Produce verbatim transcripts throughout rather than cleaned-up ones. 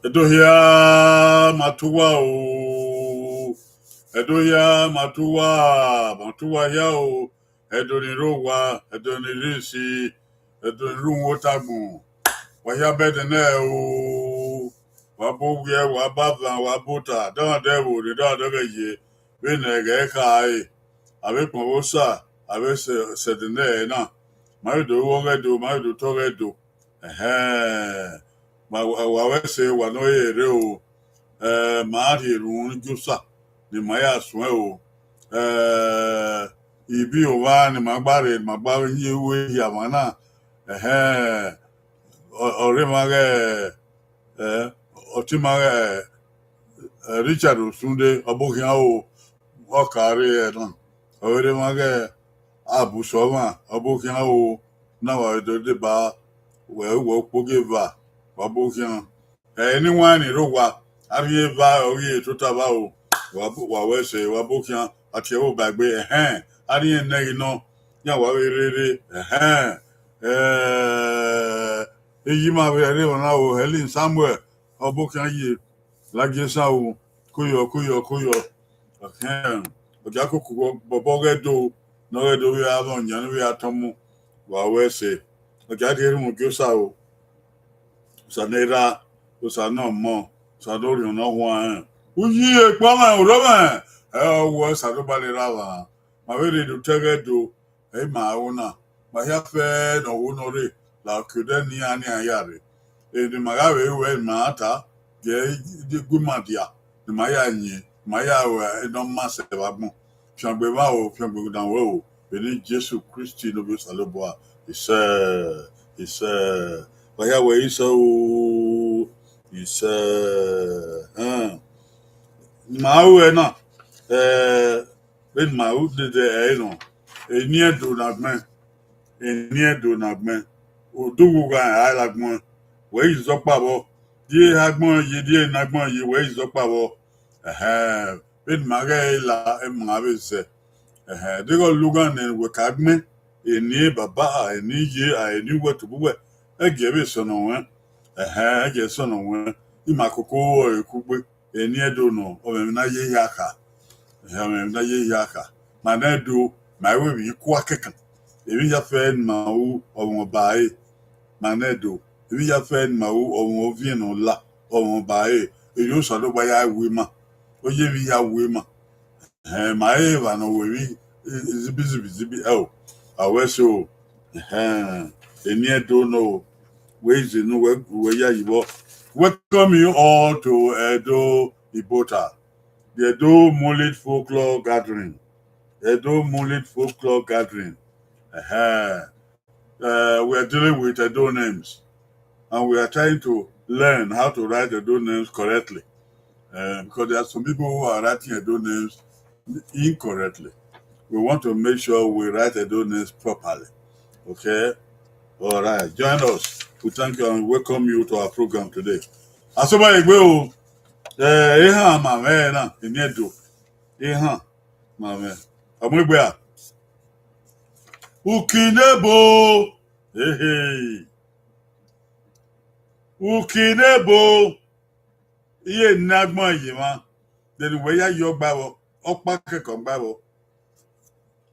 Ẹdo hia ma tuwa o, Ẹdo hia ma tuwa, ma tuwa hia o, Ẹdo ni rre owa, Ẹdo ni rre isi, Ẹdo ni rre uhunmwu otagbọn. Wa hia bẹdẹ nẹ o, wa bu owiẹ, wa bu avan, wa bu ota, dọmwadẹ ẹvbo ne dọmwadẹ ọghẹ ye, vbene ẹghẹ khare, avbe ekpọnmwẹ Osa, avbe sẹ, sẹ ẹdẹ nẹ na, ma vbe do ru ọghẹ do, ma vbe do tọ ọghẹ do. Ẹhẹn, ma wa, wa wẹ ẹse, wa ne ọ rere o, ẹ, ma rhie erhunmwu gie Osa ne ima ya suẹn o. Ẹ, ibi omwa ne ima gba rre, ne ima gba yin ru ehia mwa na, ẹhẹn, ọ, ọ rre emwa ghẹ, ẹ, ọtẹn ima ghẹ, ẹ, Richard Osunde, ọ bu khian o, ọ ka rre ẹre na, ọ rre emwa ghẹ Abusọmwa, ọ bu khian o, na wa do deba, wẹ, wẹ ukpogieva, wa bu khian. Ẹ, eni wine rre owa, a rhie eva, ọ ghi tota vba o, wa bu, wa wẹ ẹse, wa bu khian, a tie ẹvbo ba egbe, ẹhẹn, a rhie nẹ ghi nọ, iran wa vbe rere, ẹhẹn, ẹ, iyi ima vbe rre emwa na o, Helen Samuel, ọ bu khian ye, la gie sa o, koyọ, koyọ, koyọ. Ẹhẹn, ọ gia koko bọbọ ghẹ do, ne ọ ghẹ do vbe a mwẹ ọyan ne ọ vbe a tọn mu, wa wẹ ẹse. Ọ gia rhie erhunmwu gie Osa o. Osa ne erha, Osa ne ọmọ, Osa ne Orhiọn ne ọ huanrẹn. Uyi ekpa mwẹ, uro mwẹ, ẹ, ọ wẹ Osanobua ne erha mwa. Ma vbe rhie do te ẹghẹ do, ẹ i ma aro na, ma hia fẹ ne ọ wo nọ rre, la oke odẹ ne iran, ne iran ya rre. Eni ma gha vbe ruẹ, ma ta, gie gu ima dia, ne ima ya yin, ma ya ruẹ ne ọ ma sẹ vbe agbọn. Fiangbe mwa o, fiangbe dan ruẹ o, vbe eni Jesu Kristi ne Ovbi Osanobua, isẹ, isẹ. Wa hia wẹ isẹ o, isẹ. Ẹn. Ma ruẹ na, ẹ, vbene ima ru dede ẹre nọ, eni Ẹdo ne agbọn, eni Ẹdo ne agbọn, odughu gha rẹn a la agbọn, wẹ i zẹ ọkpa vbọ, die ehe agbọn ye, die ene agbọn ye, wẹ i zẹ ọkpa vbọ. Ẹhẹn, vbene ima ghẹ la, ima vbe zẹ. Ẹhẹn, deghẹ ọ lughan nẹ, wẹ ka gbẹn, eni baba, a eni iye, a eni uwẹ tobọ uwẹ, ẹgiẹ vbe sọnnọ ruẹn. Ẹhẹn, ẹgiẹ sọnnọ ruẹn, ima koko ru ẹre kugbe. Eni Ẹdo nọ, ọ mwẹ emwi ne a ye hia kha. Ẹhẹn, ọ mwẹ emwi ne a ye hia kha. Ma ne Ẹdo, ma i ru emwi kua kẹkan. Emwi hia fẹ ne ima ru, ọ mwẹ Ọba ẹre. Ma ne Ẹdo, emwi hia fẹ ne ima ru, ọ mwẹ Oviẹn ne ọ la, ọ mwẹ Ọba ẹre. Erriọ Osanobua ya ru ima, ọ ye emwi hia ru ima. Ẹhẹn, ma he evba ne ọ ru emwi izibi, izibi, izibi, ẹo, a wẹ ẹse o. Ẹhẹn, eni Ẹdo nọ o, wẹ i zẹ unu, wẹ, wẹ ya yi vbọ. Welcome you all to Edo Ibota, the Edo Mullet Folklore Gathering. Edo Mullet Folklore Gathering. Ẹhẹn. Uh, we are dealing with Edo names, and we are trying to learn how to write Edo names correctly. Uh, because there are some people who are writing Edo names incorrectly. We want to make sure we write Edo names properly. Okay? All right. Join us. We thank you and welcome you to our program today. Asọba egbe o. Eh, ehan ma mwẹ na, eni Ẹdo. Ehan ma mwẹ. Ọmọ egbe a. Ukinebo. Hehe. Ukinebo. Iye ne agbọn ye mwa. Then wẹ ya yọ gba vbọ. Ọkpa kẹkan gba vbọ.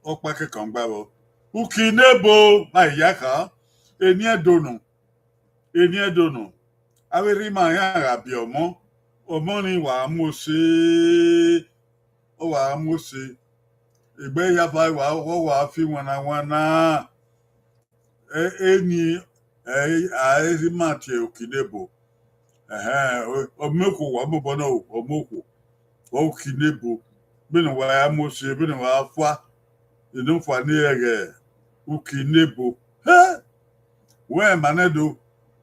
Ọkpa kẹkan gba vbọ. Ukinebo. Ma ya kha. Eni Ẹdo nọ. Eni Ẹdo nọ. Avbe erha ima iran gha biẹ ọmọ, ọmọ ni wa mu ose, ọ wa mu ose. Egbe hia fa wa, ọ wa fi wanna wanna. Eni, ẹ, a i rhie ima tie Ukinebo. Ẹhẹn, ọ, ọ miẹn okhuo wa mobọ nọ, ọ mu okhuo. Ukinebo. Vbene wa ya mu ose, vbene wa fua, ene fua ni ẹghẹ Ukinebo. He! Wẹ ma nẹ do,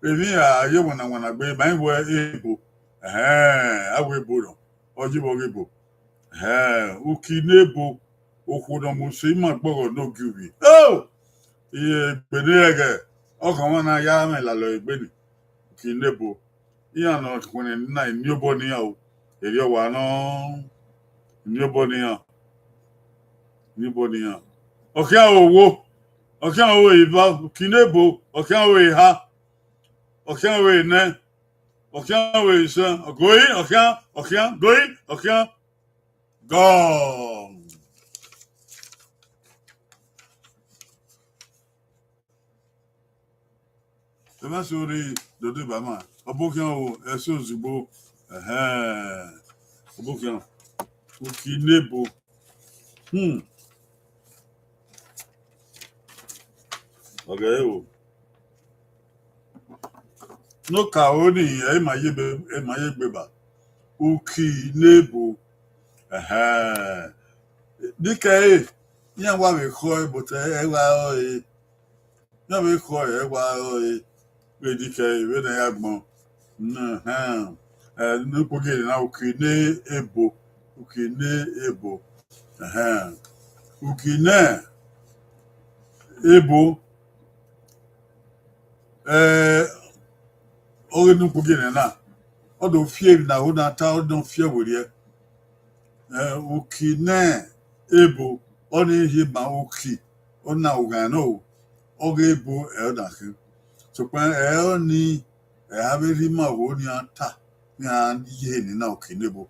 emwi a ye wanna wanna gbe, ma i wẹ ebo. Ẹhẹn, a wẹ ebo nọ, ọ ye vbe ọghe ebo. Ẹhẹn, Ukinebo, okhuo ne ọ mu ose ima gbọghọ ne ogiuvbi. Oh! Iye egbe ne ẹghẹ, ọkhan mwa na ya mwẹ lalọ egbe ni. Ukinebo. Iran ne ọ khuẹnnẹ na, eni obọ ne iran o. Erriọ wa nọ, eni obọ ne iran. Eni obọ ne iran. Ọ khian ro owo, ọ khian ro iva, Ukinebo, ọ khian ro eha, ọ khian ro enẹ. Ọkhian vbe sẹ, ọgoi, ọkhian, ọkhian, goi, ọkhian, gọ. Emwa so rre dọdẹ ba ma, ọbokhian o, ẹse ozugbo, ẹhẹn, ọbokhian, uki ne ebo. Hmm. Ọghe ẹre o. Ne okaro ni, ẹ i ma ye egbe, ẹ i ma ye egbe ba. Uki ne ebo. Ẹhẹn. Dikẹ ẹre, iran wa vbe khọe, but ẹ wa rọre. Iran vbe khọe, ẹ wa rọre. Vbe dikẹ ẹre, vbene a ya gbọn. Ẹhẹn. Ẹ, ne ukpogiẹ na, uki ne ebo. Uki ne ebo. Ẹhẹn. Uki ne ebo. Ẹ, ọghe ne ukpogiẹ na, ọ do fi emwi ne a ho na ta, ọ do fi ẹvbo rriẹ. Ẹ, uki ne ebo, ọnii rhie ma uki, ọna ughan nọ o, ọghe ebo ẹre ọ na khin. Sokpan ẹre ọnii, ẹ i ra vbe rhie ma ọghe nian ta, iran ye ehe ni na uki ne ebo.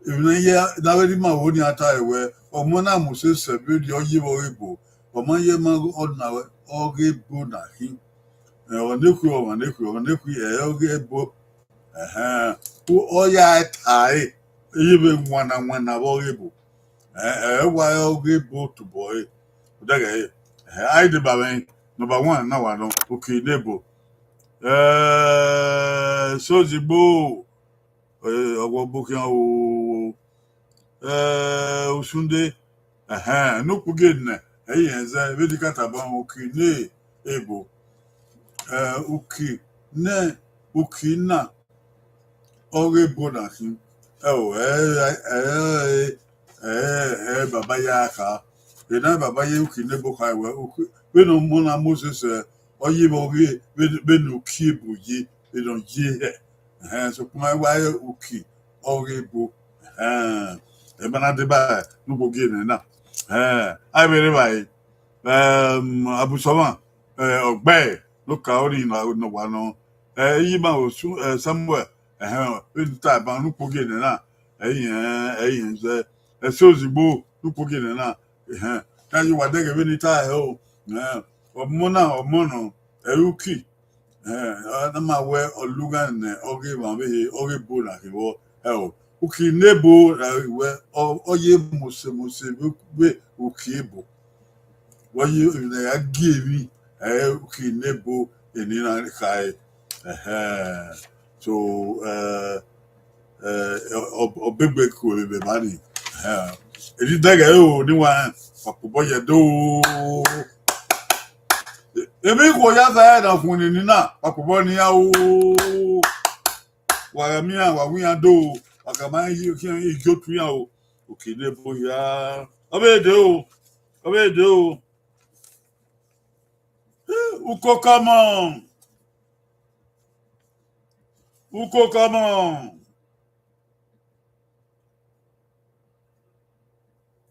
Emwi ne a ye, ne a vbe rhie ma ọghe nian ta ẹre wẹẹ, ọmọ na mu sẹ vberriọ, ọ ye vbe ọghe ebo, ọ ma ye ma ọna, ọghe ebo na khin. Ẹ, ọmwa nekhui, ọmwa nekhui, ọmwa nekhui, ẹ, ọghe ebo. Ẹhẹn, ọ ya ta ẹre, ẹ ye vbe wanna wanna vbe ọghe ebo. Ẹ, ẹ wa ọghe ebo tobọ ẹre. Odẹghẹ ẹre, ẹhẹn, a i deba mwẹ, number one na wa nọ, uki ne ebo. Ẹ, ẹse ozugbo, ẹ, ọghe ọbokhian o, ẹ, usunde, ẹhẹn, ne ukpogiẹ nẹ, ẹ i rẹn zẹ, vbe dikẹ a tama uki ne ebo. Ẹ, uki ne, uki na, ọghe ebo na khin. Ẹ o, ẹ, ẹ, ẹ, ẹ, ẹ, baba ya kha. Ena baba ye uki ne ebo kha wẹ, uki, vbene ọmọ na Moses, ẹ, ọ ye vbe ọghe, vbe, vbene uki ebo ye, vbene ọ ye hẹ. Ẹhẹn, sokpan ẹ wa re uki ọghe ebo. Ẹhẹn, ẹ ma na deba ne ukpogiẹ nẹ na. Ẹhẹn, a i vbe rre evbare, ẹm, Abusọmwa, ẹ, Ọgbae, ne okaro ni nọ, nọ wa nọ. Ẹ, iyima Osu, ẹ, Samuel, ẹhẹn, vbene I ta ban ne ukpogiẹ nẹ na, ẹ i rẹn, ẹ i rẹn zẹ, ẹse ozugbo ne ukpogiẹ nẹ na, ẹhẹn, te a ye uwa dẹghe vbene I ta hẹ o, ẹhẹn, ọmọ na, ọmọ nọ, ẹ i re uki, ẹhẹn, a na ma wẹ ọ lughan nẹ, ọghe emwa ọvbehe, ọghe ebo na khin vbọ, ẹ o, uki ne ebo ra wẹ, ọ, ọ ye mose mose vbe, vbe uki ebo. Wẹ ye emwi ne a ya gie emwi, ẹ, uki ne ebo eni na khare. Ẹhẹn. So, ẹ, ẹ, ọ, ọ, ọ begbe ku vbe evba ni. Ẹhẹn. Eni dẹghe o, ni wa rẹn, wa kpobọ ye do. Emwi ikhuo ya vẹ na khuẹn nene na, wa kpobọ ne iran o. Wa gha miẹn iran, wa wu iran do. Wa gha ma ye khian igi otu iran o. Uki ne ebo hia. Ọ vbe de o. Ọ vbe de o. Ukoko ọmọ. Ukoko ọmọ.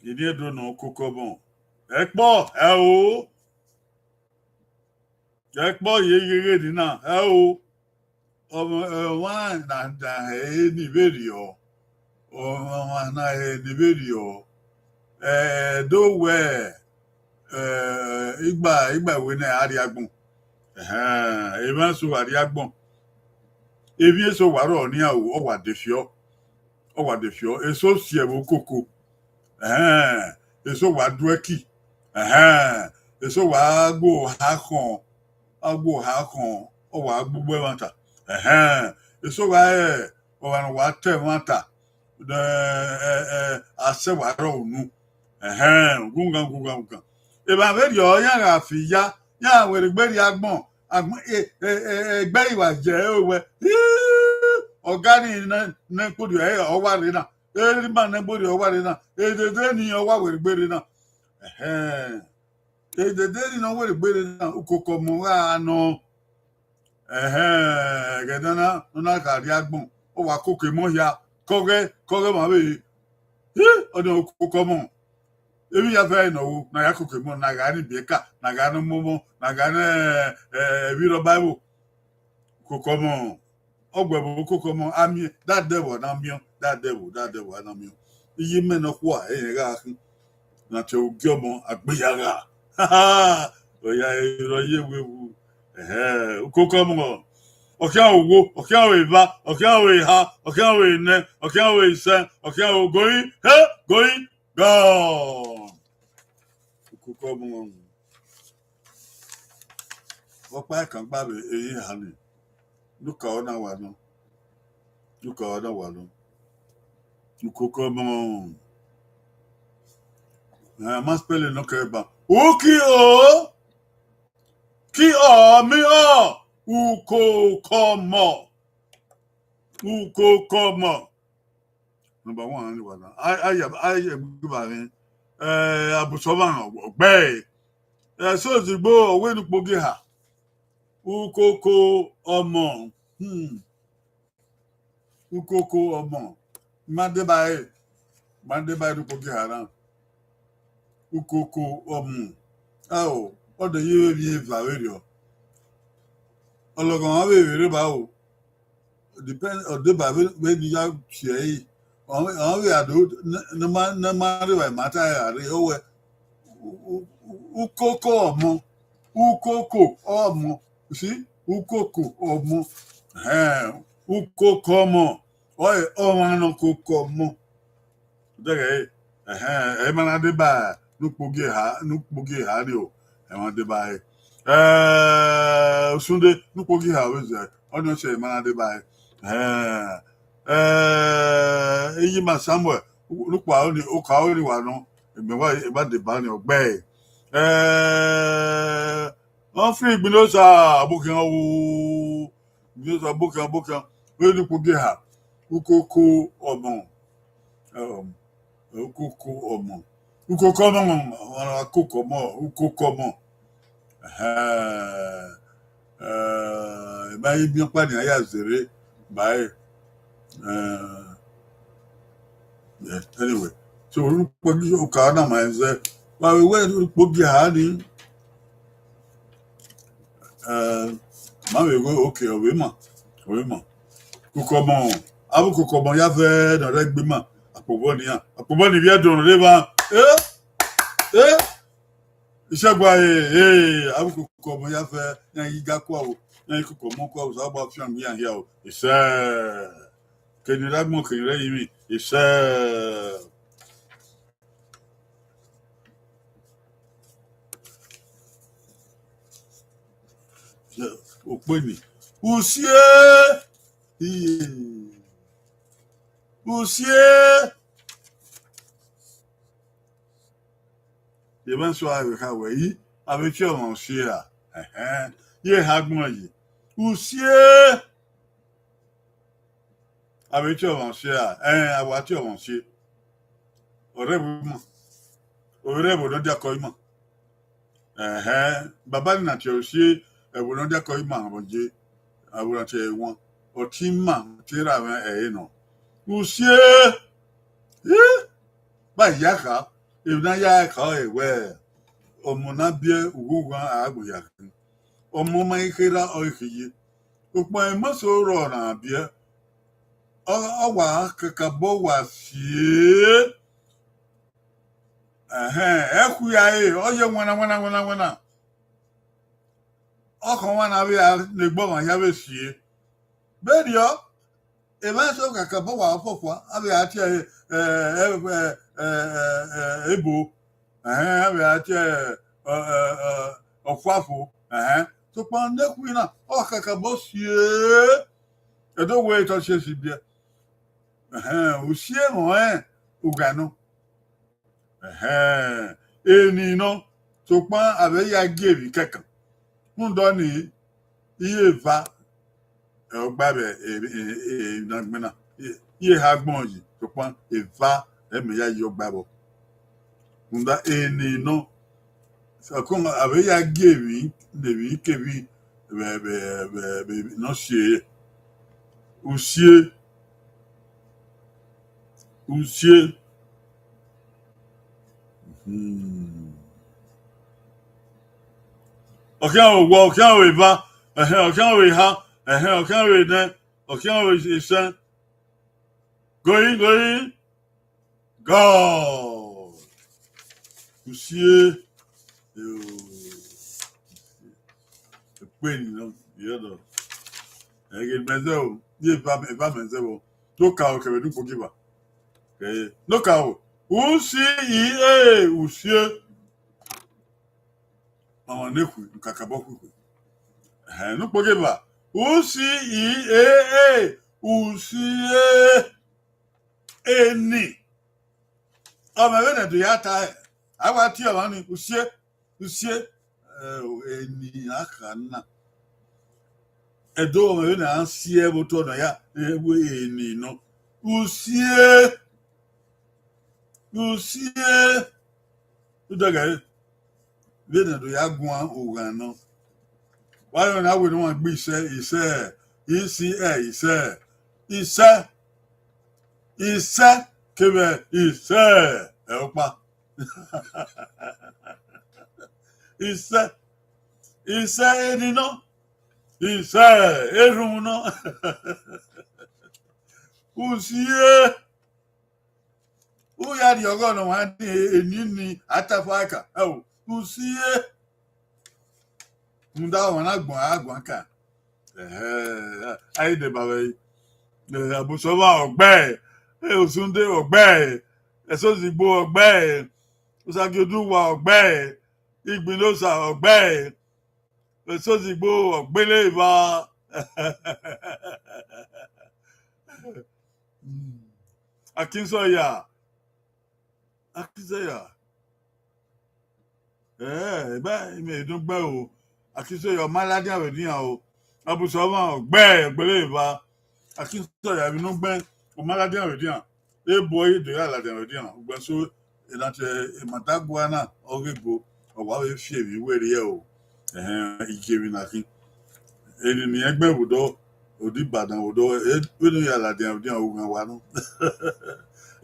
Eni Ẹdo nọ ukoko ọmọ. Ẹkpọ, ẹ o. Ẹkpọ ye gheghe ni na, ẹ o. Ọmwa, ọmwa na, na hẹ ni vberriọ. Ọmwa na hẹ ni vberriọ. Ẹ, do wẹ, ẹ, igba, igba wẹ ne a rrie agbọn. Ẹhẹn, emwa eso gha rrie agbọn. Emwi eso wa rrọọ nian o, ọ wa de fiọ. Ọ wa de fiọ. Eso si ẹvbo ukoko. Ẹhẹn, eso wa du ẹki. Ẹhẹn, eso wa gu oha khọn. A gu oha khọn, ọ wa gbe ugbo ẹmwata. Ẹhẹn, eso gha re ọmwa ne ọ wa ta ẹmwata, ẹ, ẹ, ẹ, a sẹ wa rrọọ unu. Ẹhẹn, gungan, gungan, gungan. Emwa vberriọ, iran gha fi ya, iran werriegbe rrie agbọn, agbọn, e, e, e, egbe i wa ye ẹre wẹ, hii, ọga ni ne, ne kporriọ ẹre ọ wa rre na, erha ima ne kporriọ ọ wa rre na, edede ni ọ wa werriegbe rre na. Ẹhẹn. Edede ni ne ọ werriegbe rre na, ukoko ọmọ gha nọ. Ẹhẹn, ẹghẹ ne ọ na, ne ọ na gha rrie agbọn, ọ wa koko emọ hia, kọghẹ, kọghẹ ma vbe, hii, ọnii ukoko ọmọ. Emwi ya vẹ nọ o, ne a ya koko emọ, ne a gha ne ibiẹka, ne a gha ne ọmọmọ, ne a gha ne, ẹ, ẹ, emwi rhọba ẹvbo. Ukoko ọmọ, Ọ gu ẹvbo Ukoko Ọmọ, a miẹn, da dẹ vbe a na miẹn, da dẹ vbe, da dẹ vbe a na miẹn. Iye imẹ nọkhua ẹre rẹn gha khin. Ne a tie ugie ọmọ, a gbe ya gha. Ọ ya rọ ye wewu. Ẹhẹ, Ukoko Ọmọ. Ọ khian ro owo, ọ khian ro eva, ọ khian ro eha, ọ khian ro enẹ, ọ khian ro isẹn, ọ khian ro goi, he, goi, gọ. Ukoko Ọmọ. Ọkpa ẹkan gba vbe eye eha ni. Ne uka na wa nọ. Ne uka na wa nọ. Ukoko Ọmọ. Eh, ma spell nọ kẹ ba. U K O. K O M O. Ukoko Ọmọ. Ukoko Ọmọ. Number one, ni wa na. A, a ya, a ya gbe ba vbe. Eh, Abusọmwa ọgbẹe. Eh, so ozigbo, ọ wẹ ne ukpogiha. Ukoko Ọmọ. Hmm. Ukoko Ọmọ. Ma deba ẹre. Ma deba ẹre ne ukpogiha na. Ukoko Ọmọ. Ao, ọ de ye vbe emwi eva vberriọ. Ọlọghọmwa vbe vbe rre ba o. Depend, ọ deba vbe, vbe ne I ya tie ẹre. Ọ, ọ vbe a do, ne, ne ma, ne ma rre vbe ma ta ẹre a rre, ọ wẹ, u, u, u, Ukoko Ọmọ. Ukoko Ọmọ. You see? Ukoko Ọmọ. Ẹhẹn, Ukoko Ọmọ. Ọ, ọmwa ne Ukoko Ọmọ. Dẹghẹ, ẹhẹn, ẹ ma na deba ne ukpogiha, ne ukpogiha ni o, ẹ ma deba ẹre. Eh, Osunde, ne ukpogiha vbe zẹ, ọnii ọsẹ ẹ ma na deba ẹre. Eh, eh, Iyima Samuel, ne ukpa ọnii, oka ọnii wa nọ, mẹ wa, ẹ ma deba ni ọgbẹe. Eh, Humphrey Igbinosa, ọbokhian o, Igbinosa, ọbokhian, ọbokhian, vbe ne ukpogiha, Ukoko Ọmọ. Um, Ukoko Ọmọ. Ukoko Ọmọ, Ukoko Ọmọ, Ukoko Ọmọ. Ẹhẹn. Eh, ma i miẹn ọkpa ni a ya zẹre, ba ẹre. Eh, yeah, anyway. So, ukpogiha, oka na ma zẹ. Wa vbe wẹ ukpogiha ni. Eh, ma vbe wẹ, okay, ọ vbe ma, ọ vbe ma. Ukoko Ọmọ, avbe Ukoko Ọmọ ya vẹ ne ọ rre egbe ima, akpobọ nian, akpobọ ni vbiẹ do ne ọ rre evba. Eh, eh, Isegua, eh, eh, avbe Ukoko Ọmọ ya vẹ, iran i ga kua o, iran i Ukoko Ọmọ kua o, Osanobua fian gbe iran hia o. Isẹ, kene ra gbọn, kene ra yinmwi, isẹ. Okpeni. Usie! Iye. Usie! Emwa eso a vbe kha wẹ yi, a vbe tie ọmwa usie ra? Ẹhẹn. Ye ha gbọn yi. Usie! A vbe tie ọmwa usie ra? Ẹn, a wa tie ọmwa usie. Ọ rre ẹvbo ima. Ọ rre ẹvbo ne ọ diakọ ima. Ẹhẹn, baba ni na tie usie, ẹvbo ne ọ diakọ ima vbe ye, ẹvbo na tie ẹre wan. Ọ tie ima, tie ra mwẹ ẹre nọ. Usie! Ih! Ba ya kha, emwi ne a ya kha ọre wẹ, ọmọ ne a biẹ ughughan a gbe ya khin. Ọmọ ma i kherha ọre khin ye. Ukpọn emọ eso rrọọ ne a biẹ, ọ, ọ wa kakabọ wa sie. Ẹhẹn, ẹkhu ya re, ọ ye wẹnna, wẹnna, wẹnna, wẹnna. Ọ khọn ọmwa ne avbe a ne egbe ọmwa hia vbe sie. Vberriọ, emwa eso kakabọ wa fọfua, avbe a tie ẹre, eh, eh, eh, eh, eh, ebo. Ẹhẹn, avbe a tie ẹre, eh, eh, eh, ọfuafo. Ẹhẹn, sokpan nekhui na, ọ kakabọ sie. Ẹdẹ wẹ etọ sie si biẹ. Ẹhẹn, usie mwẹ rẹn ugha nọ. Ẹhẹn, eni nọ, sokpan a vbe ya gie emwi kẹkan. Rhunmwuda ọnii, iye eva, ẹ, ọ gba vbe, e, e, e, na gbẹn na. Iye, iye eha gbọn yi, sokpan eva, ẹ mẹ ya yi ọgba vbọ. Rhunmwuda eni nọ, sokpan a vbe ya gie emwi, ne emwi kevbi vbe, vbe, vbe, vbe ne ọ sie ẹre. Usie. Usie. Hmm. Ọ khian ro owa, ọ khian ro eva, ẹhẹn, ọ khian ro eha, ẹhẹn, ọ khian ro enẹ. Ọ khian ro isẹn. Going, going, gone. Usie. Yo. Ekpe ni nọ, yẹ nọ. Ẹghẹ mẹ zẹ o, ye eva, eva mẹ zẹ vbọ. Nokaro kevbe Nukpogieva. Ẹẹ, nokaro. U C E A, usie. Ọmwa ne khui, ne kakabọ khuikhue. Ẹhẹn, Nukpogieva. U C E A A, usie. Eni. Ọ mwẹ vbene do ya ta, a wa tie ọmwa ni, usie, usie. Ẹ, eni a kha na. Ẹdẹ ọ mwẹ vbene a si ẹvbo otọ nọ ya, ẹ, wẹ eni nọ. Usie. Usie. Udẹgẹre. Vbene do ya guan oghan nọ. Wa rẹn na wẹ ne ọ gbe isẹ, isẹ, isẹ, isẹ, isẹ, isẹ, kevbe isẹ, ẹ ọkpa. Isẹ, isẹ eni nọ, isẹ erhunmwu nọ. Usie. U ya rhie ọghọ ne ọmwa ni eni ni a ta fua ka, ẹ o, usie. Rhunmwuda ọmwa na gbọn a guan ka. Ẹhẹ, a i deba vbe ẹre. Ẹ, Abusọmwa ọgbẹe, ẹ, Osunde ọgbẹe, Ẹsozigbo ọgbẹe, Osagioduwa ọgbẹe, Igbinosa ọgbẹe, Ẹsozigbo ọgbele eva. Akinsọya. Akinsọya. Ẹ, ẹ, ebe imẹ dun gbe o. Akinsọya, ọ ma ladian vbe edian o. Abusọmwa ọgbẹe, ọgbele eva. Akinsọya, emwi ne ọ gbẹn, ọ ma ladian vbe edian. Ebo ẹre do ya ladian vbe edian. Ugbẹn so, ena te emwa da gua na, ọ ghe go, ọ wa vbe fi emwi werriẹ o. Ẹhẹn, iye emwi na khin. Eni ne irẹn gbẹn vbe odọ, odi Ibadan vbe odọ, e, vbene ọ ya ladian vbe edian, oghan wa nọ.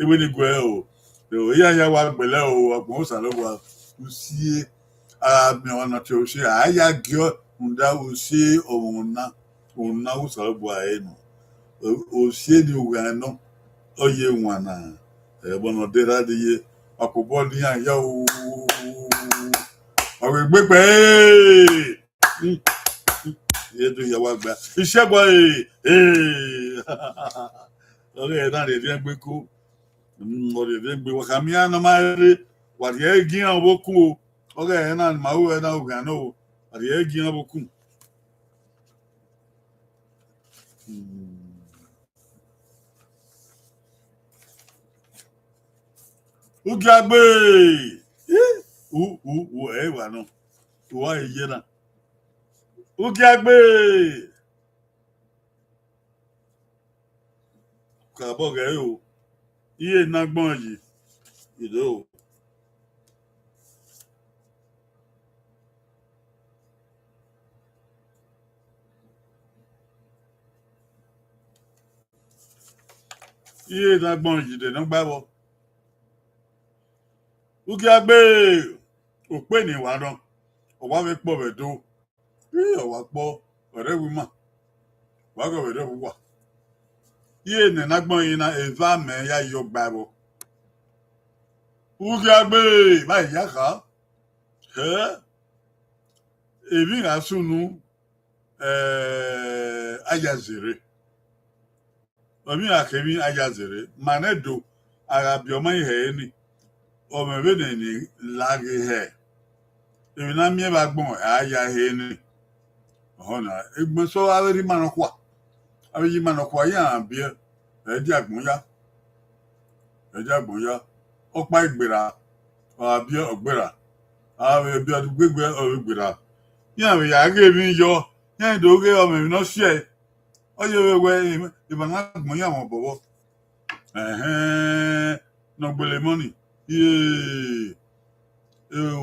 Ewẹ ne I guẹ o, o, iran ya wa gbẹlẹ o, agbọn Osanobua, usie, a miẹn ọmwa ne ọ tie usie, a ya gie rhunmwuda usie ọmwa na, ọmwa ne Osanobua ẹre nọ. O, usie ni ugha nọ, ọ ye wan na, ẹbọ ne ọ de rha de ye, ọkpobọ ne iran ya o, ọ vbe gbe gbe, e. Ye do ya wa gba. Isẹgua, e, e. Ọghe na rhie rhiẹn gbe ko. Mm, ọ rhie rhiẹn gbe, wa khama iran ne ọ ma rre, wa rhie ẹre gie iran vbe okun o. Ọghe ẹre na ma ru ẹre na ugha nọ o. Wa rhie ẹre gie iran vbe okun. Mm. Ugiagbe! Ih, u, u, u, ẹ wa nọ. U wa ye na. Ugiagbe! Kabọ ghẹ o. Iye ne agbọn yi. Ido. Iye ne agbọn yi de ne ọ gba vbọ. Ugiagbe, okpe ni wa nọ, ọ wa vbe kpọ vbe Ẹdo. Ii, ọ wa kpọ, ọ rre ẹvbo ima, wa ghe vbe rre ẹvbo uwa. Iye ne ne agbọn yi na, eva mẹ ya yọ gba vbọ. Ugiagbe, vba ya kha. Hẹ? Emwi gha sunu, eh, a ya zere. Emwi gha khe emwi a ya zere. Ma nẹ do, a gha biẹ ọma hẹ ẹre ni. Ọ mwẹ vbene ni la ghe hẹ. Emwi ne a miẹn vbe agbọn, a ya hẹ ẹre ni. Ọhọ na, egbẹn sọ avbe rhie ima nọkhua. Avbe ye ima nọkhua, iran biẹ, ẹ dia agbọn ya. Ẹ dia agbọn ya. Ọkpa i gberra, ọ gha biẹ ọ gberra. A vbe biẹ ọdugbe gbe ọ vbe gberra. Iran vbe ya ghe emwi yọ, iran do ghe ọmọ emwi ne ọ si ẹe. Ọ ye vbe wẹ emwa na gbọn iran mwẹ obọ vbọ. Ẹhẹn, ne ọ gbele emọ ni. Iye, eo,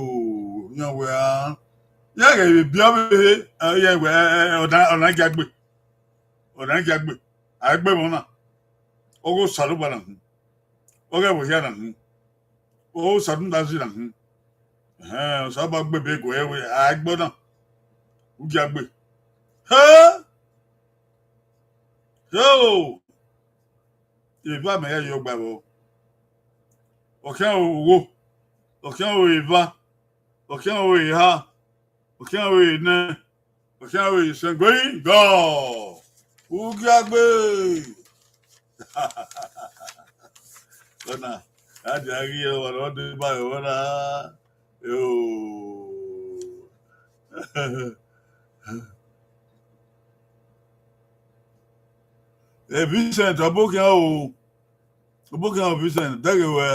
iran wẹ a. Iran ghẹ vbe biẹ ọvbehe, iran wẹ, ẹ, ẹ, ọna, ọna gia gbe. Ọna gia gbe. A gbe ẹmwẹ na. Ọghe Osanobua na hin. Ọghe ẹvbo hia na hin. Ọghe Osatundazi na hin. Ẹhẹn, Osanobua gbe ebe guẹ wẹ a gbe ọna. Ugiagbe. Hẹ! So, eva mẹ ya ye ọgba vbọ. Ọ khian ro ogho, ọ khian ro eva, ọ khian ro eha, ọ khian ro enẹ, ọ khian ro isẹn gbe gọ. Ugiagbe. Ọna, a dia ghi ọmwa ne ọ deba ẹre ọna. Oh. Eh, Vincent, ọbokhian o, ọbokhian o, Vincent, dẹghe wẹ,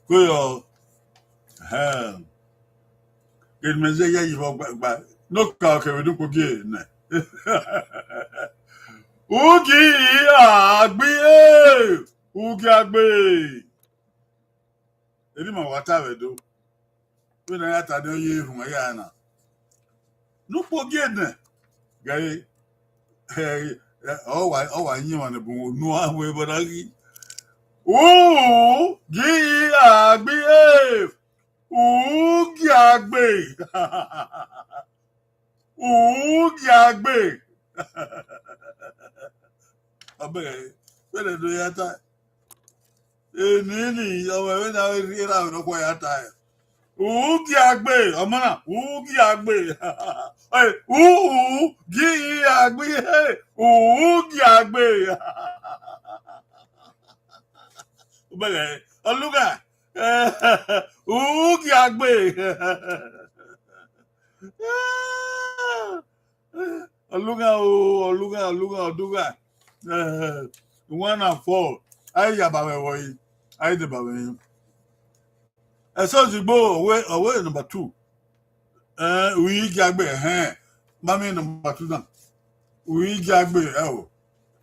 ko yọ, eh, ghe ne mẹ zẹ ya yi vbe ọgba, ne ọ ka kevbe ne ukpogie nẹ. Ugiagbe, eh, Ugiagbe. Erha ima wa ta vbe do. Vbene a ya ta ne ọ ye erhunmwu ya na. Ne ukpogie nẹ, ghe, eh, eh, ọ wa, ọ wa yin emwa ne bun unu a wẹ vbe na ghi. Ugiagbe, eh, Ugiagbe. Ugiagbe. Ọ bẹghe, vbene do ya ta. Eni ni, ọ wẹ vbene a vbe rhie erha vbe nọkhua ya ta. Ugiagbe, ọmọ na, Ugiagbe. Eh, u, u, gi, i, a, gbe, eh, Ugiagbe. Ọ bẹghe, ọ lugha, Ugiagbe. Ọ lugha o, ọ lugha, ọ lugha, ọ dugha. Eh, one and four. A i ya ba mwẹ vbọ yi, a i deba mwẹ yi. Ẹsẹ ozigbo, ọ wẹ, ọ wẹ number two. Eh, Ugiagbe, ẹhẹn. Ma miẹn number two na. Ugiagbe, ẹ o.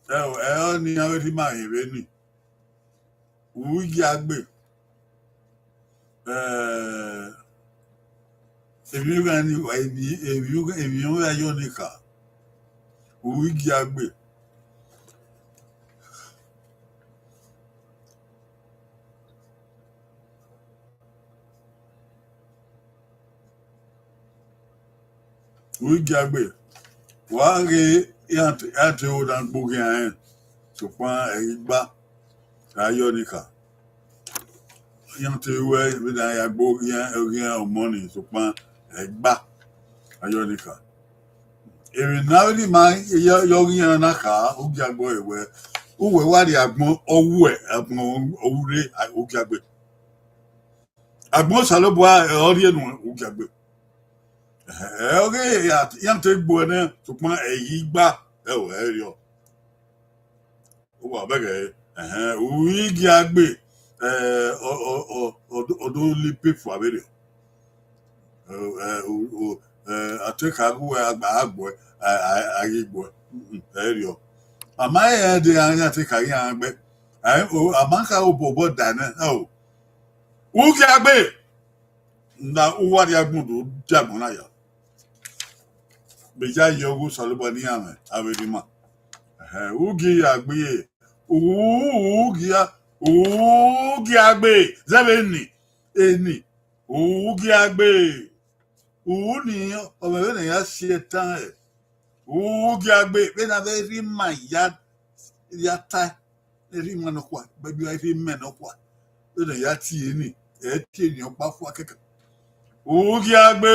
Ẹ o, ẹ ọnii iran vbe rhie ima rẹn vbene. Ugiagbe. Eh, emwi gha ni, emwi, emwi, emwi gha yọ ni kha. Ugiagbe. Ugiagbe, wa ghe iran te, iran te ro na gboghe iran rẹn, sokpan ẹ i gba, a yọ ni kha. Iran te ruẹ vbene a ya gbe oghian, oghian ọmọ ni, sokpan ẹ i gba, a yọ ni kha. Emwi ne avbe ne ima ye, ye ọghe iran na kha, Ugiagbe ọre wẹ, uwẹ wa rrie agbọn, ọ wuẹ agbọn, ọ wu rre, Ugiagbe. Agbọn Osanobua ọ rhie nuẹn, Ugiagbe. Ẹhẹn, ẹ, ọghe iran te gbe uẹ nẹ, sokpan ẹ i gba, ẹ o, ẹ i rriọ. Uwa bẹghe, ẹhẹn, Ugiagbe, ẹ, ọ, ọ, ọ, ọ do, ọ do lipe fua vberriọ. Ẹ, ẹ, o, o, ẹ, a te ka ghe uwẹ, a gba, a gbe uẹ, a, a, a ghi gbe uẹ. Mm, ẹ i rriọ. A ma rẹn dee, iran te ka ghe iran gbe. Ẹ, o, a ma ka obọ obọ da nẹ, ẹ o. Ugiagbe, na uwa rrie agbọn do die agbọn na ya. Vbe ya ye ọghe Osanobua ne iran mwẹ, avbe erha ima. Ẹhẹn, Ugiagbe, Ugia, Ugiagbe, zẹ vbe eni, eni, Ugiagbe. U ni, ọ mwẹ vbene ya si ẹtan rẹ. Ugiagbe, vbene a vbe rhie ima ya, ya ta, rhie ima nọkhua, baby, a rhie imẹ nọkhua. Vbene ya tie ni, ẹ tie ni ọkpa fua kẹkẹ. Ugiagbe.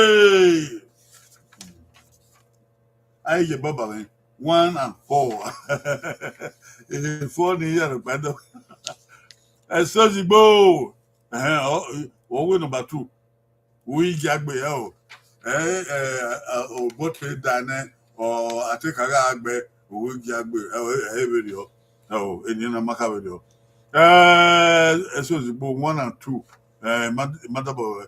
A i ye baba mwẹ, one and four. Four ni ya rhọkpa dọ. Ẹsẹ ozigbo. Ẹhẹn, ọ, ọ wẹ number two. Ugiagbe, ẹ o. Ẹ, ẹ, ẹ, obọ te da nẹ, ọ, a te ka gha gbe, Ugiagbe, ẹ o, ẹ, ẹ vberriọ. Ẹ o, eni na ma kha vberriọ. Ẹ, ẹsẹ ozigbo one and two. Ẹ, ma, ma dabọ, ẹ,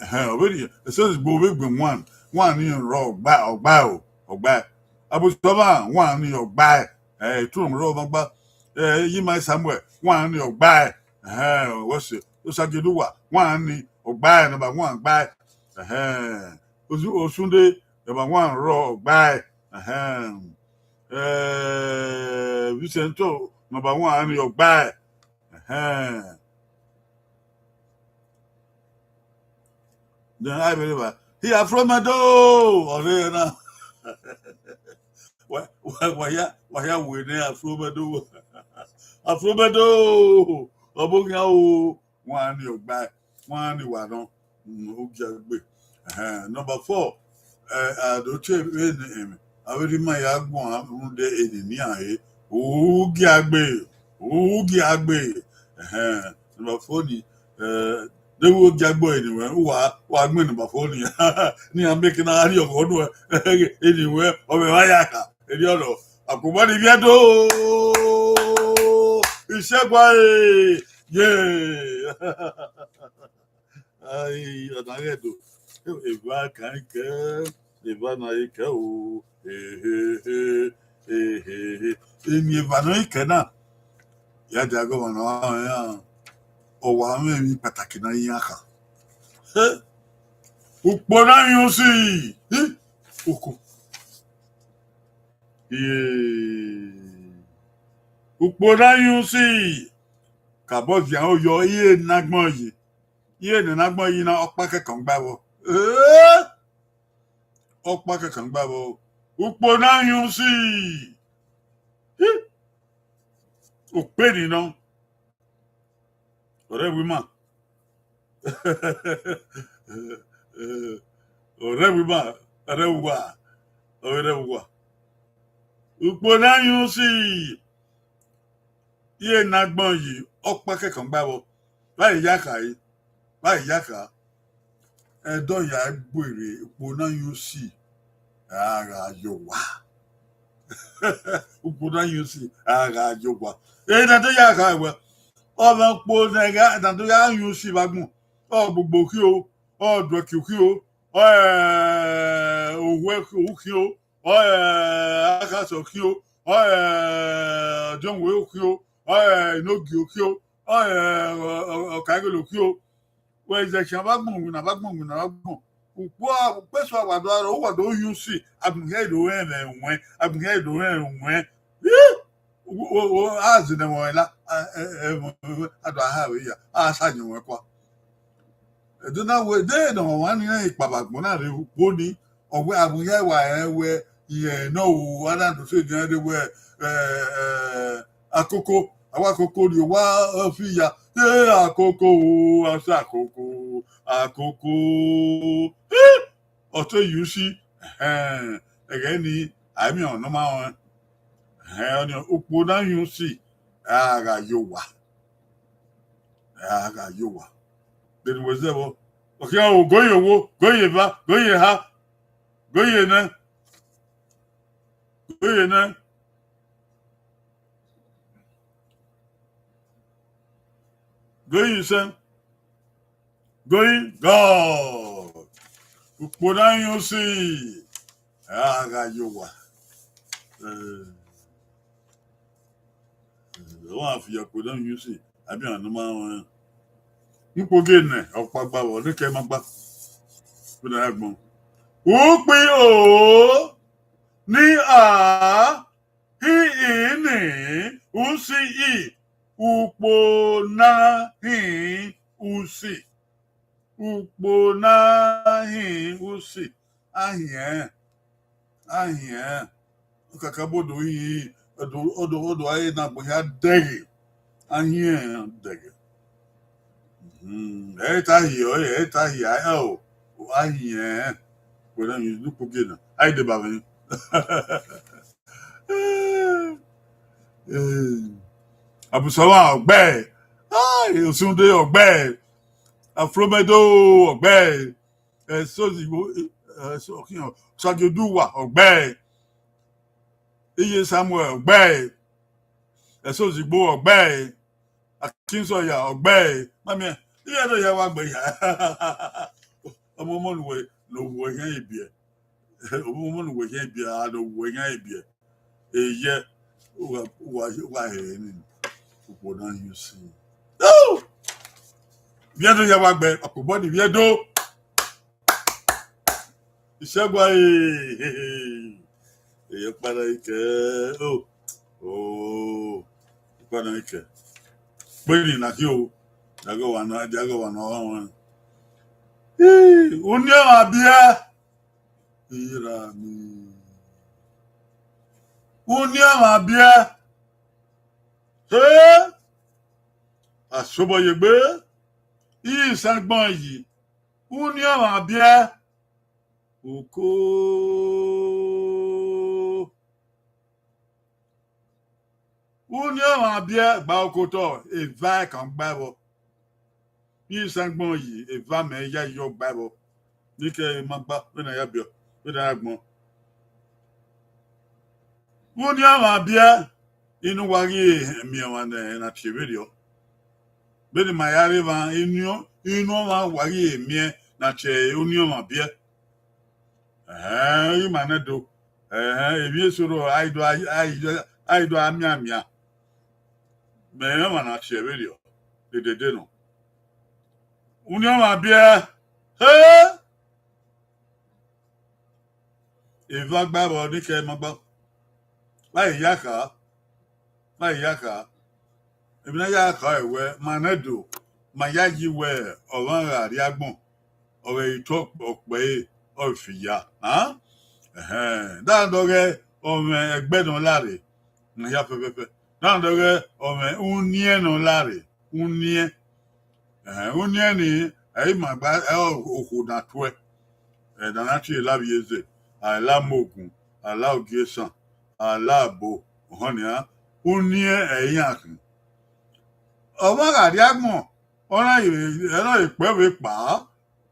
ẹhẹn, ọ vberriọ. Ẹsẹ ozigbo vbe gbe one. One ni rrọọ ọgba, ọgba o, ọgba. Abusọmwa, one ni ọgba. Ẹ, Eturun rrọọ ọmwa ọgba. Ẹ, Iyima Samuel, one ni ọgba. Ẹhẹn, wẹ sẹ, Osagiẹduwa, one ni ọgba, number one ọgba. Ẹhẹn, Osu-, Osunde, number one rrọọ ọgba. Ẹhẹn, ẹ, Vicento, number one ni ọgba. Ẹhẹn. Then I believe, he are from Edo. Ọre na. Wa, wa, wa ya, wa ya wẹ nẹ Afromẹdo. Afromẹdo, ọ vbe khian o, wan ni ọgba, wan ni wa nọ, mm, u gia gbe. Ẹhẹn, number four, eh, a do tie vbene, em, avbe erha ima ya guan rhunmwuda eni ne iran re, u gia gbe, u gia gbe. Ẹhẹn, number four ni, eh, deghẹ u gia gbe eni wẹ, uwa, wa gbẹn number four ni, ne iran miẹn ke na gha rhie ọghọ nuẹn, eni wẹ, ọ vbe emwa ya kha. Erriọ nọ, akpobọ ni vbiẹ do, isẹgua e, ye. Ai, ọna ghẹ do. Eva kan kẹ, eva na i kẹ o. Ehehe, ehehe. Eni eva nọ i kẹ na, ya dia gọmwa nọ, ọ wa mwẹ emwi kpataki na iran kha. He, ukpo na yọn usi, hi, uku. Ye. Ukpo na yọn usi, kabọ vian oyọ, iye ne agbọn yi, iye ne agbọn yi na, ọkpa kẹkan gba vbọ. Eh! Ọkpa kẹkan gba vbọ. Ukpo na yọn usi. Hi! Okpe ni nọ. Ọrẹ vbe ima. Ọrẹ vbe ima, ọrẹ vbe uwa, ọrẹ vbe uwa. Ukpo na yọn usi, iye ne agbọn yi, ọkpa kẹkan gba vbọ. Vbe a ya kha re, vbe a ya kha. Ẹdẹ ọ ya gbe rre, ukpo na yọn usi, a gha ye owa. Ukpo na yọn usi, a gha ye owa. Ena do ya kha wẹ, ọ mwẹ ukpo ne a gha, na do ya yọn usi vbe agbọn. Ọ gbogbo khin o, ọ duẹki khin o, ọ, eh, ohuẹ ukhin o, ọ, eh, akhasẹ ukhin o, ọ, eh, ọdiọnwẹ ukhin o, ọ, eh, inogie ukhin o, ọ, eh, ọ, ọ, ọkaigholẹ ukhin o. Wẹ zẹ khian vbe agbọn winna, vbe agbọn winna, vbe agbọn. Ukpo, ukpo eso a wa do aro, uwa do yọn usi, agbọn hia do rẹn mwẹ ruẹn, agbọn hia do rẹn ruẹn. Ih! O, o, o, a zẹ nẹ ẹmwẹ la, a, ẹ, ẹ, a do a ha vbe ya, a sa yẹn ruẹn kua. Ẹdẹ na wẹ, de ne ọmwa ni rẹn ikpavbe agbọn na rre ukpo ni, ọ wẹ agbọn hia wa rẹn wẹ, irẹn nọ o, a na do sẹ dian rre wẹ, ẹ, ẹ, akoko, a wa koko rrie owa, ọ fi ya, ẹ, akoko o, a sa akoko, akoko. Ih! Ọ te yọn usi, ẹhẹn, ẹghẹ ni, a i miẹn ọmwa ne ọ ma rẹn. Ẹhẹn, ọnii, ukpo na yọn usi, a gha ye owa. A gha ye owa. Vbene uwẹ zẹ vbọ, ọ khian o, go ye owo, go ye eva, go ye eha, go ye enẹ, go ye enẹ, go ye isẹn, go ye God. Ukpo na yọn usi, a gha ye owa. Eh, ọ ma fi ukpo na yọn usi, a biẹ ọmwa ne ọ ma rẹn. Ukpo gie nẹ, ọkpa gba vbọ, ne kẹ ma gba. Vbene a ya gbọn. Ukpo o, ni a, hi ini, usi i, ukpo na hi usi. Ukpo na hi usi. A hiẹn, a hiẹn. Ọ kakabọ do hin, ọ do, ọ do, ọ do a re ne agbọn hia dẹghe. A hiẹn dẹghe. Mhm. Ẹ i ta hiẹ ọre, ẹ i ta hiẹ, ẹ o, a hiẹn. Wẹ na yọn ukpo gie na, a i deba mwẹ. Eh, Abusawa ọgbẹe, ai, Osunde ọgbẹe, Afromedo ọgbẹe, Ẹsozigbo, Ẹso-, Osagie Oduwa ọgbẹe, Iye Samuel ọgbẹe, Ẹsozigbo ọgbẹe, Akinsọya ọgbẹe, mamiẹ, iye do ya wa gbe ya. Ọmọ, ọmọ ne uwẹ, ne uwẹ khian ye biẹ. Ọmọ, ọmọ ne uwẹ khian ye biẹ, a ne uwẹ khian ye biẹ. Eyẹ, uwa, uwa, uwa he ni, ukpo na yọn usi. Oh! Vbiẹ do ya wa gbe, ọkpobọ ni vbiẹ do. Isẹgua, eh, eh, eh. Eye ọkpa na i kẹ, oh, oh, ọkpa na i kẹ. Kpe ni na khin o, diagọ wa na, diagọ wa na wa wan. Ih, uniẹn mwa biẹ. Ira ni. Uniọnmwẹ biẹ. He, asobọyegbe, isangbọn yi, uniọnmwẹ biẹ. Uko. Uniọnmwẹ biẹ gba okotọ, eva ẹkan gba ẹvbo. Isangbọn yi, eva mẹ ya yọ gba ẹvbo. Nike ma gba, vbene a ya biẹ, vbene a ya gbọn. Uniọnmwẹ biẹ, inu wa ghi miẹn ọmwa ne na tie vberriọ. Vbene ima ya rre evba, inu, inu ọmwa wa ghi miẹn na tie uniọnmwẹ biẹ. Ẹhẹn, ima nẹ do. Ẹhẹn, emwi eso rrọọ, a i do, a i do, a i do a mianmian. Mẹ rẹn ọmwa na tie vberriọ, dedede nọ. Uniọnmwẹ biẹ, he! Eva gba ẹvbo nike ma gba. Vbe a ya kha, vbe a ya kha. Emwi ne a ya kha ẹre wẹẹ, ma nẹ do, ma yayi wẹẹ ọmwa gha rrie agbọn, ọ ghẹ i tu ọkpẹ ẹre, ọ fi ya. Ẹhẹn, da dọghe ọmwẹ ẹgbẹ ne ọ la rre, ne ọ hia fẹfẹfẹ. Da dọghe ọmwẹ uniẹn ne ọ la rre, uniẹn. Ẹhẹn, uniẹn ni, ẹ i ma gba, ẹ, okhuo na tuẹ. Ẹ, da na tie la vbe eze, a la mu ogun, a la ogiesan, a la abo, ọhọn nian, uniẹn ẹ i iran khin. Ọmwa gha rrie agbọn, ọ na ye, ọ na ye kpẹ vbe kpa,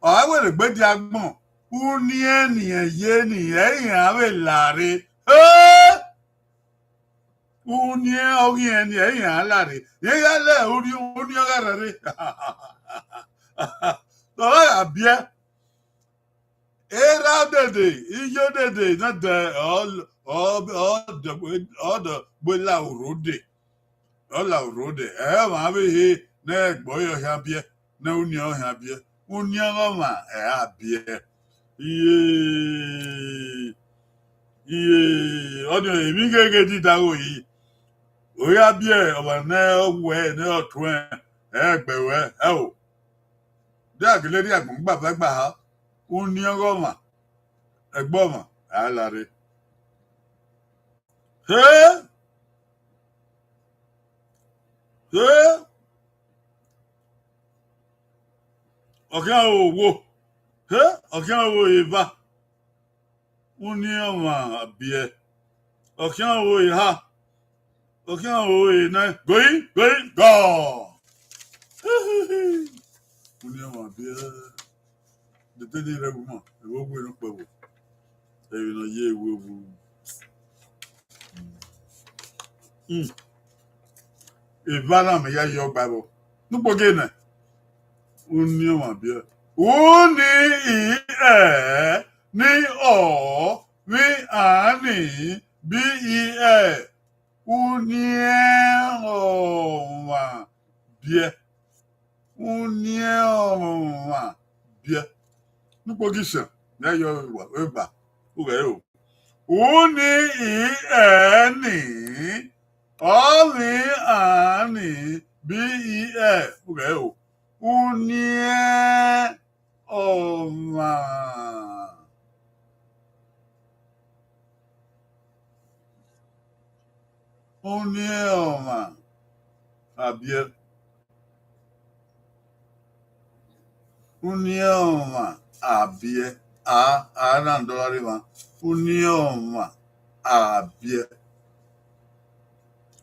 ọ gha wẹ rhe gbe dia agbọn, uniẹn ni ẹ ye ni, ẹ i iran vbe la rre. Ẹ! Uniẹn ọghe irẹn ni ẹ i iran la rre. Rẹn ya lẹ uniẹn gha rre. Ọ gha biẹ. Erha odede, iye odede, na dẹ, ọ, ọ, ọ, ọ dọ gbe la urho de. Ọ la urho de. Ẹ, ọmwa vbe he ne ẹgbẹ ọre ọ khian biẹ, ne uniẹn ọ khian biẹ. Uniẹn ọmwa ẹ a biẹ. Iye, iye, ọnii emwi gheghe didagho yi. Ọ ya biẹ ọmwa ne ọ wẹ ne ọ tuẹn, ẹ gbẹ ruẹ, ẹ o. De a gele rhie agbọn gba vbe gba ha, uniẹn ọghe ọmwa, ẹgbẹ ọmwa, a la rre. He! He! Ọ khian ro owo. He! Ọ khian ro eva. Uniẹn ọmwa biẹ. Ọ khian ro eha. Ọ khian ro ena. Goi, goi, gọ. Uniẹn ọmwa biẹ. Dede ni rre ẹvbo ma, ẹvbo wẹ ne ọ kpẹvbo. Emwi ne ọ ye ẹvbo vbu. Hmm. Eva na mẹ ya yọ gba ẹvbo. Ne ukpogiẹ nẹ. Uniẹn ọmwa biẹ. Uni i ẹ, ni ọ, vbi ani, bi i ẹ. Uniẹn ọmwa biẹ. Uniẹn ọmwa biẹ. Ne ukpogiẹ sẹ, ne a yọ vbe eba, ughẹ o. Uni i ẹ ni, ọ vbi ani, bi i ẹ, ughẹ o. Uniẹn ọmwa. Uniẹn ọmwa a biẹ. Uniẹn ọmwa a biẹ. A, a na dọgha rre emwa. Uniẹn ọmwa a biẹ.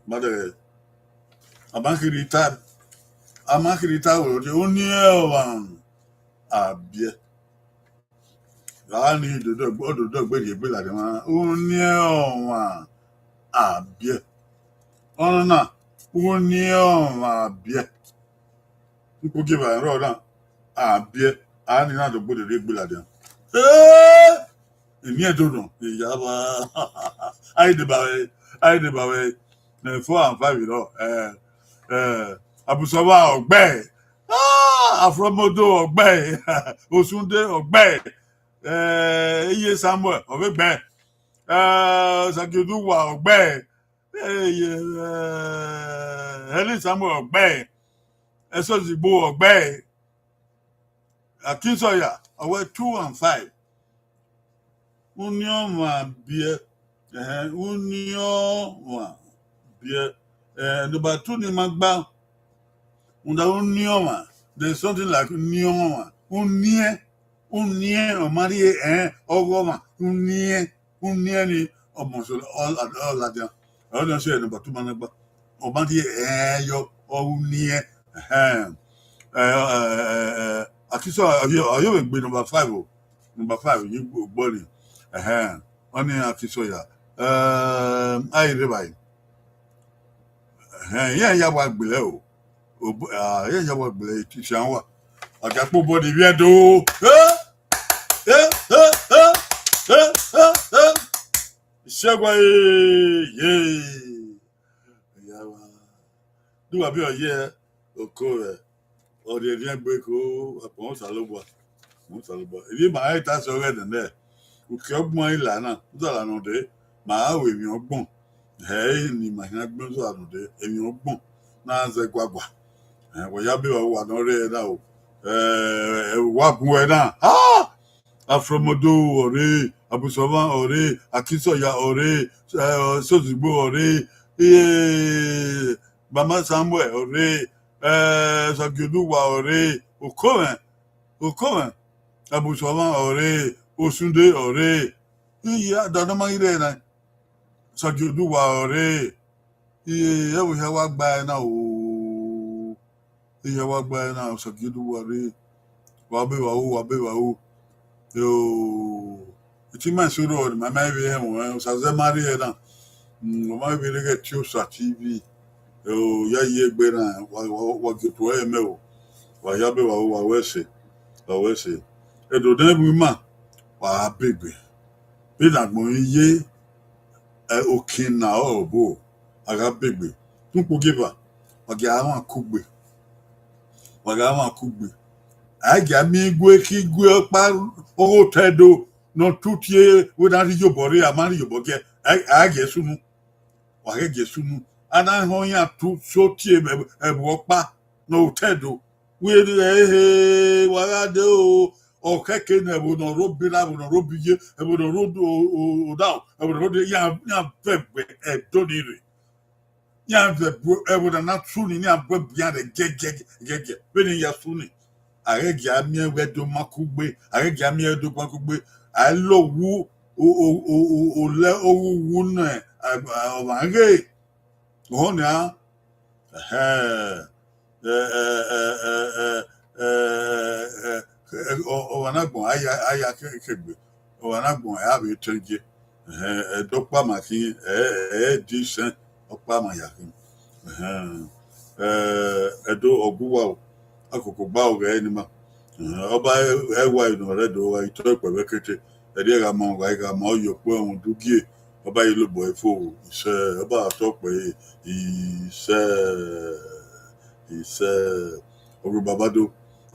But, eh, a ma kherhe ta, a ma kherhe ta wẹẹ uniẹn ọmwa a biẹ. Gha ni dodo, ọ dodo gbe rhie egbe ladian mwa, uniẹn ọmwa a biẹ. Ọnọna, uniẹn ọmwa a biẹ. Ukpogieva rrọọ na, a biẹ, a ni na do gbe rhie egbe ladian. Eh! Eni Ẹdo nọ, iyaba. A i deba vbe, a i deba vbe, eh, four and five nọ, eh, eh, Abusọwa ọgbẹe, ah, Afrọmodo ọgbẹe, Osunde ọgbẹe, eh, Iye Samuel ọ vbe gbe, eh, Sagioduwa ọgbẹe, eh, Iye, eh, Helen Samuel ọgbẹe, Ẹsọzigbo ọgbẹe, Akinsanya, ọ wẹ two and five. Uniẹn ọmwa biẹ. Ẹhẹn, uniọnmwa. Biẹ, eh, number two ni ma gba. Rhunmwuda uniọnmwa, there is something like uniọnmwa. Uniẹn, uniẹn, ọ ma rhie ẹn, ọghọmwa, uniẹn, uniẹn ni, ọmọ sẹ ọ, ọ ladian. Ọ nọ sẹ number two ma na gba. Ọ ma rhie ẹn yọ, ọ uniẹn. Ẹhẹn. Eh, eh, eh, eh, Akisọ, ọ yọ, ọ yọ vbe gbe number five o. Number five, ye gbo ni. Ẹhẹn. Ọni Akisọya. Eh, a i rre evbare. Ẹhẹn, iran ya wa gberẹ o. Obo, ah, iran ya wa gberẹ, ifian wa. Ọ dia kpe obọ ni vbiẹ do. Eh, eh, eh, eh, eh, eh, eh. Isẹgua, eh, ye. Iya wa. Duwa bi ọ ye oko rẹ. Ọ rhie rhiẹn gbe ko, akpọ Osanobua. Osanobua. Emwi ma i ta sẹ ọghẹ nẹ nẹ. Uki ọgbọn i la na, u zara nọ dee, ma a ru emwi ọgbọn. Hẹ ẹre ni ma khian gbẹn u zara nọ dee, emwi ọgbọn na zẹ guagua. Ẹ, wa ya be wa uwa ne ọ rre ẹre na o. Ẹ, wa bun ẹre na. Ah! Afromodo ọre, Abusọmwa ọre, Akisọya ọre, eh, Sozugbo ọre, eh, Mama Samuel ọre, eh, Sagioduwa ọre, Okomẹ, Okomẹ, Abusọmwa ọre, Osunde ọre. Iye, ada ne ọ ma ghi rre na. Sagioduwa ọre. Iye, ẹvbo hia wa gba ẹre na o. Iye wa gba ẹre na, Sagioduwa ọre. Wa be wa ru, wa be wa ru. Yo, iti ma eso rrọọ ne ma ma vbe hẹ ẹmwẹ, Osa zẹ ma rrie na. Mm, ọ ma vbe rre ghẹ tie Osa T V. Yo, ya ye egbe na, wa, wa, wa gie otu ẹre mẹ o. Wa ya be wa ru, wa ru ẹse, wa ru ẹse. Ẹdo ne ẹvbo ima, wa gha begbe. Vbene agbọn ye, ẹ, okin na ọre obo, a gha begbe. Rhunmwuda ugieva, wa gia mwa kugbe. Wa gha mwa kugbe. A gia miẹn igue ke igue ọkpa ọghe otọ Ẹdo ne ọ tutie wẹ ne a rhie iyobọ rre, a ma rhie iyobọ giẹ, a, a ghẹ sunu. Wa ghẹ gie sunu. A na họn iran tu so tie ẹvbo, ẹvbo ọkpa ne otọ Ẹdo. Wẹ ehe, wa gha dee o, ọ khẹke ne ẹvbo ne ọ rre obi na, ẹvbo ne ọ rre obi ye, ẹvbo ne ọ rre odo, o, o, odaro, ẹvbo ne ọ rre odo, iran, iran vẹ ẹvbo Ẹdo ni rre. Iran vẹ ẹvbo, ẹvbo ne a na tu ni, iran bu ẹbu iran rre gẹgẹgẹ, vbene iran ya su ni. A ghẹ gie a miẹn wẹ Ẹdo ma kugbe, a ghẹ gie a miẹn Ẹdo ma kugbe. A i lo wu, o, o, o, o, olẹ, oghughu ne, a, a, ọmwa ghe. Ọhọn nian, ẹhẹn, ẹ, ẹ, ẹ, ẹ, ẹ, ẹ, ẹ, ẹ, ọ, ọmwa na gbọn, a ya, a ya ke, ke gbe. Ọmwa na gbọn, a vbe tọn ye. Ẹhẹn, Ẹdo ọkpa ma khin, ẹ, ẹ, ẹ di sẹn, ọkpa ma ya khin. Ẹhẹn, ẹ, Ẹdo ọ gu uwa o, a koko gba o ghẹ ni ma. Ẹhẹn, ọba ẹ, ẹ wa nọ rre Ẹdo, ọ gha i tọ ikpẹ vbe ẹkete, ẹdẹ gha ma, ọ gha, gha ma, ọ ye okpẹn ọmwa udu gie, ọba i lobọ ẹre fo, isẹ, ọba tọ kpẹ, isẹ, isẹ, ọ gbe baba do,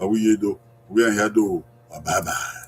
ọ gbe iye do, ọ gbe iran hia do, bye bye.